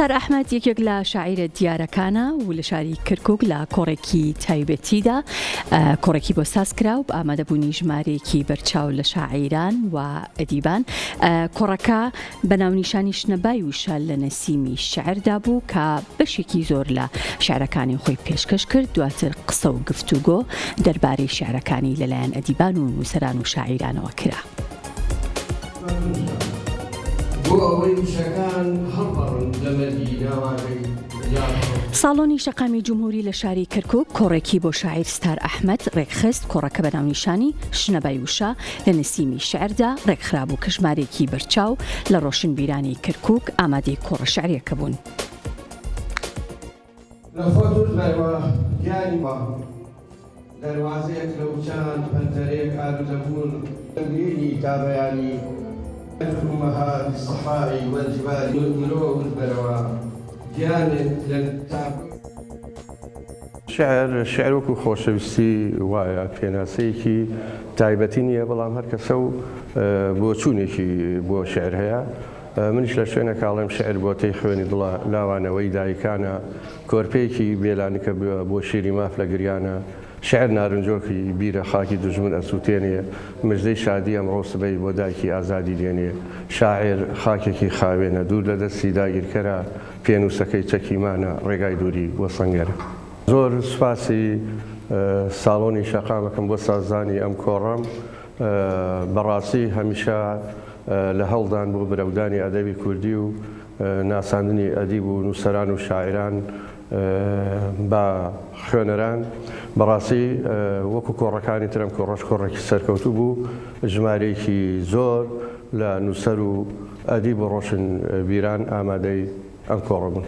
ستار ئەحمەد یەکێک لە شاعیرە دیارەکانە و لە شاری کەرکک لە کۆڕێکی تایبەتیدا کۆڕێکی بۆ ساز کرا و بە ئامادەبوونی ژمارەیەکی بەرچاو لە شاعیران و ئەدیبان کۆڕەکە بە ناونیشانی شنەبای وشە لە نەسیمی شعردا بوو کە بەشێکی زۆر لە شعرەکانی خۆی پێشکەش کرد دواتر قسە و گفتوگۆ دەربارەی شعرەکانی لەلایەن ئەدیبان و نووسەران و شاعیرانەوە کرا. بۆ ئەوەی وشەکان هەڵپەڕن لە مەرگی ناوازەی لاپەڕە. ساڵۆنی شەقامی جمهوری لە شاری کەرکوک کۆڕێکی بۆ شاعیر ستار ئەحمەد ڕێکخست، کۆڕەکە بە ناونیشانی، شنەبای وشە، لە نسیمی شیعردا ڕێکخرابوو کە ژمارەیەکی بەرچاو لە ڕۆشنبیرانی کەرکوک ئامادەی کۆڕە شیعریەکە بوون. لە خۆت ورد بەرەوە گیانی وا. دەروازەیەک لە وچان پەنجەرەیەک ئالوودەبوون. دەمبینی تا بەیانی. امهات الصحاء والجبال مرۆ ورد بەرەوە گیانت لە تا. شیعر، شیعر وەکو خۆشەویستی وایە، پێناسەیەکی تایبەتی نییە، بەڵام هەر کەسە و بۆچوونێکی بۆ شیعر هەیە. منیش لە شوێنێکا ئەڵێم شیعر بۆتەی خوێنی دڵە، لاوانەوەی دایکانە، کۆرپەیەکی بێ لانکە بۆ شیری ماف لە گریانە، شیعر نارنجۆکی بیرە خاکی دوژمن ئەسووتێنێ، مژدەی شادی ئەمڕۆ سبەی بۆ دایکی ئازادی دێنێ. شاعیر خاکێکی خاوێنە، دوور لە دەستی داگیرکەرە، پێنووسەکەی چەکی مانە، ڕێگای دووری بۆ سەنگەرە. زۆر سوپاسی ساڵۆنی شەقام ئەکەم بۆ سازدانی ئەم کۆڕەم. بەڕاستی هەمیشە لە هەوڵدان بۆ برەودانی ئەدەبی کوردی و ناساندنی ئەدیب و نووسەران و شاعیران بە خوێنەران. بەڕاستی وەکو کۆڕەکانی تر ئەم کۆڕەش کۆڕێکی سەرکەوتوو بوو، ژمارەیەکی زۆر لە نووسەر و ئەدیب و ڕۆشنبیران ئامادەی ئەم کۆڕە بوون.